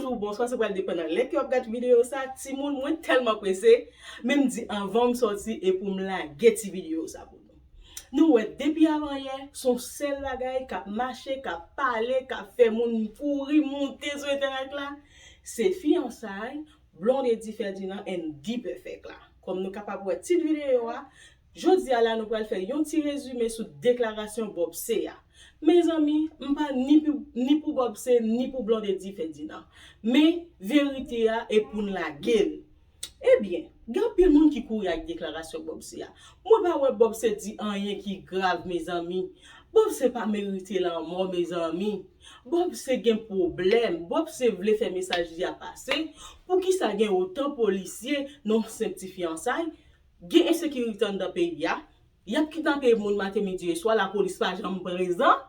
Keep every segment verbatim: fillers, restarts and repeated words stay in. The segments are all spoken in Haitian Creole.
Bonjou, bonswa, se pral depann nan lè ke w ap gade videyo sa. Timoun, mwen tèlman prese, men m di anvan m sòti e pou m lage ti videyo sa pou nou. Nou wè, depi avanyè, se yon sèl bagay k ap mache, k ap pale, k ap fè moun kouri, monte sou entènèt la. Se fiyansay Blondedy Ferdinand and D-Perfect la. Kòm nou kapab wè tit videyo a, jodi a la nou pral fè yon ti rezime sou deklarasyon Bob C a. Mezanmi, m pa ni pou, ni pou Bob C, ni pou Blondedy Ferdinand. Men, verite a e pou n lage l. Ebyen, gen anpil moun ki kouri ak deklarasyon Bob C a. Mwen pa wè Bob C di anyen ki grav, mezanmi. Bob C pa merite lanmò, mezanmi. Bob C gen pwoblèm. Bob C vle fè mesaj li a pase. Poukisa gen otan polisye nan yon senp ti fiyansay? Gen ensekirite anndan peyi a. Y ap kidnape moun maten, midi e swa, lapolis pa janm prezan.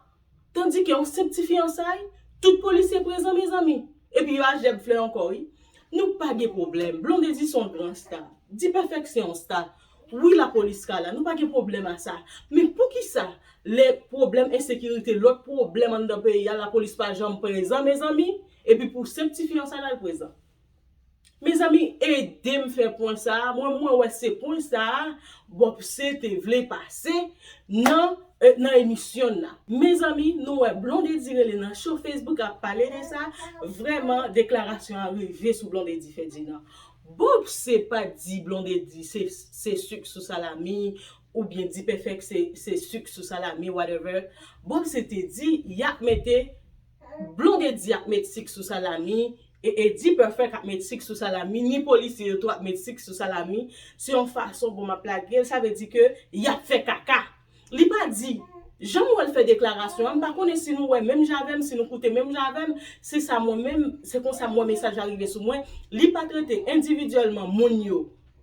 Tandike yon senp ti fiyansay, tout polisye prezan, mezanmi. Epi yo a jèb flè ankò, wi. Nou pa gen pwoblèm. Blondedy se yon gran sta. D-Perfect se yon sta. Wi, lapolis ka la. Nou pa gen pwoblèm a sa. Men poukisa, lè pwoblèm ensekirite, lòt pwoblèm anndan peyi a, lapolis pa janm prezan, mezanmi? Epi pou senp ti fiyansay la, l prezan. Mezanmi, ede m fè pwen sa a. Mwen, mwen wè se pwen sa a Bob C te vle pase nan, eh, nan emisyon nan. Mezanmi, nou wè Blondedy rele nan show Facebook ap pale de sa. Vrèman, deklarasyon an rive sou Blondedy Ferdinand. Bob C pa di Blondedy se, se sik sou salami, oubyen D-Perfect se, se sik sou salami, whatever. Bob C te di, y ap mete, Blondedy ap met sik sou salami, e, e D-Perfect ap met sik sou salami, ni polisye yo tou ap met sik sou salami. Se yon fason bon m ap lage l, sa vle di ke y ap fè kaka. Li pa di, jan m wè l fè deklarasyon an, m pa konnen si nou wè menm jan avè m, si nou koute menm jan avè m, se sa mwen menm, se konsa m wè mesaj la rive sou mwen. Li pa trete endividyèlman moun yo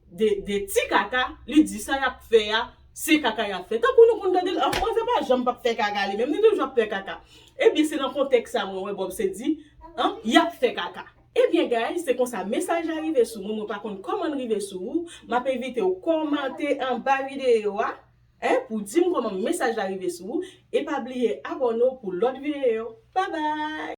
de, de ti kaka, li di sa y ap fè a, se kaka y ap fè. Tankou nou konn tande l, an, mwen se pa janm p ap fè kaka li menm, li toujou ap fè kaka. Ebyen, se nan kontèks sa mwen wè Bob C di, an, y ap fè kaka. Ebyen, guys, se konsa mesaj la rive sou mwen, mwen pa konn kòman l rive sou ou, m ap envite w kòmante anba videyo a, en, pou di m kòman mesaj la rive sou ou, e pa bliye abòne w pou lòt videyo. Bye bye!